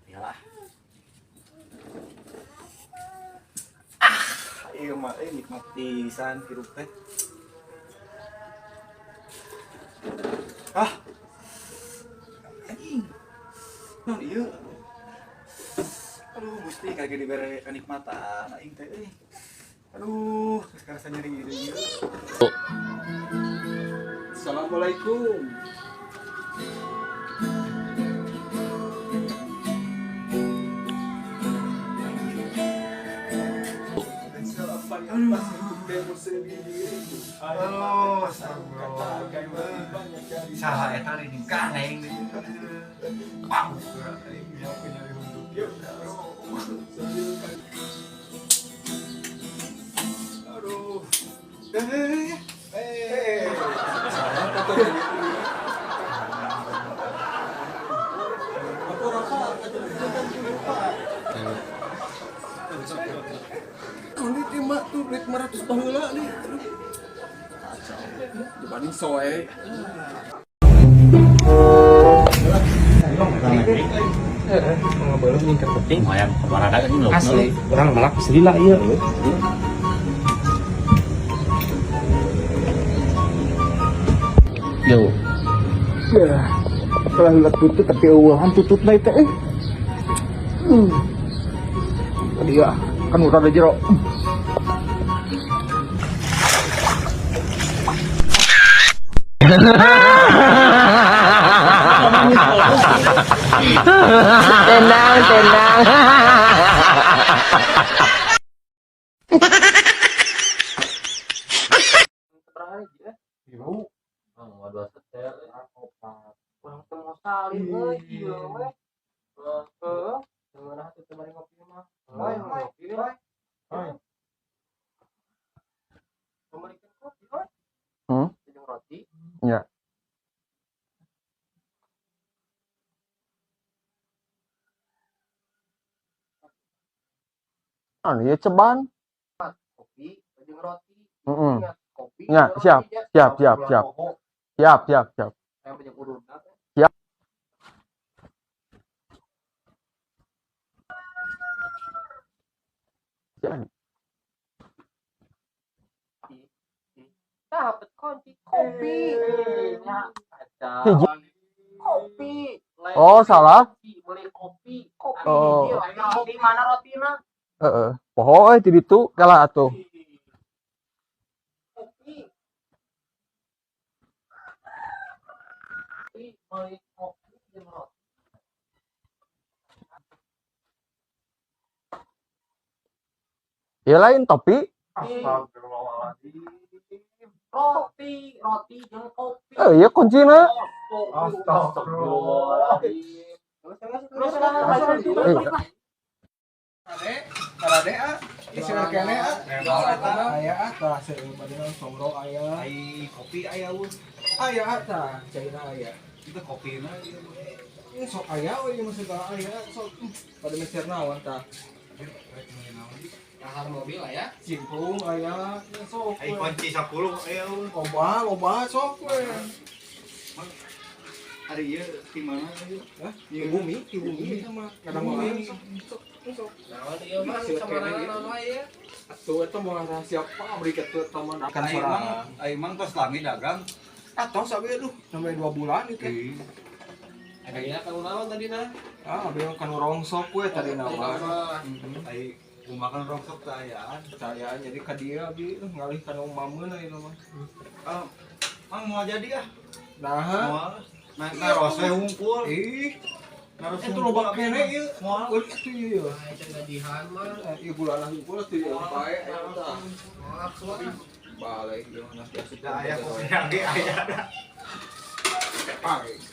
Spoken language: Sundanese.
Iyalah. Ah, iya mah nikmat pisan hirup teh. Ah. Anjing. Naon ieu? Aduh, Gusti kagak dibere kenikmatan aing teh euy. Aduh, geus karasa nyeri ieu ieu. Assalamualaikum. Aduh, astagfirullah. Saha eta ringkah aing deui. Wah, aduh. Eh, eh. Ini lima tuh 500 baheula nih. Aduh. Kacau. Dibanding soe. Lumayan kemana ada ini loh. Asli, orang melak selila iya. Yo. Ya, kalau lihat tutut tapi eueuhan tututna itu eh. Tadi ya, kan udah ada jero. Tenang, tenang. Urang teu mau salin euy, ieu we. Heeh. Gimana tuh kemarin ngopi mah? Oi, ngopi we. Oi. Memberikan kopi we. Hmm? Jeung roti. Ya. Anu ya ceban. Kopi jeung roti. Heeh. Ingat, kopi Ya, jeung roti, siap, ya. siap, siap, siap. Siap, siap, siap. Yang punya uruna teh. Siap. Siap. Dapet kunci kopi. Ya, kacau. Hiji. Kopi. Lain Oh, salah. kopi, beli kopi. Kopi. Oh. Hiji, lain roti mana rotina? Heeh. Poho euy ti ditu kalah atuh. Kopi. Kopi, beli kopi jeung roti. Ya lain topi. Astagfirullahaladzim. Roti, roti jeung kopi. Eh, iya kuncina. Astagfirullahaladzim. Terus lah, Eh, Karade ah, isi kene ah. Aya Aya ah tah seueur badana songro aya. Ai kopi aya wun. Aya ah tah caina aya. Itu kopina ieu. Ini sok aya we ieu mah segala aya sok pada meser naon tah. Kahar mobil lah ya. Cimplung aya ya sok. Ai we. kunci 10 aya wun. Loba loba sok we. Ari ieu ti mana ieu? Hah? Di bumi, di bumi sama kadang wae sok sok sok. Naon ieu mah Sila sama kene ieu. naon wae ya. Atuh eta moal rahasia pabrik atuh eta mah kan Ai mang, sorangan. ai mang tos lami dagang. Atoh sabe aduh sampai 2 bulan itu. Ih. Ayeuna ka naon tadi nah? Ah, abdi kan rongsok we tadi nama. Ai kumakan rongsok teh ayaan. Percayaan jadi ka dieu abdi ngalih kana umameun ayeuna mah. Ah, mang moal jadi ah. Nah, Moal. Nah, naros we hungkul. ih, Naros itu loba kene ieu. Moal. Euy atuh ieu. Nah, can gajihan mah. Ieu bulanan hungkul atuh ieu bae aya tah. Maaf lah. Balik ieu mah Da aya kopi ge aya. Balik.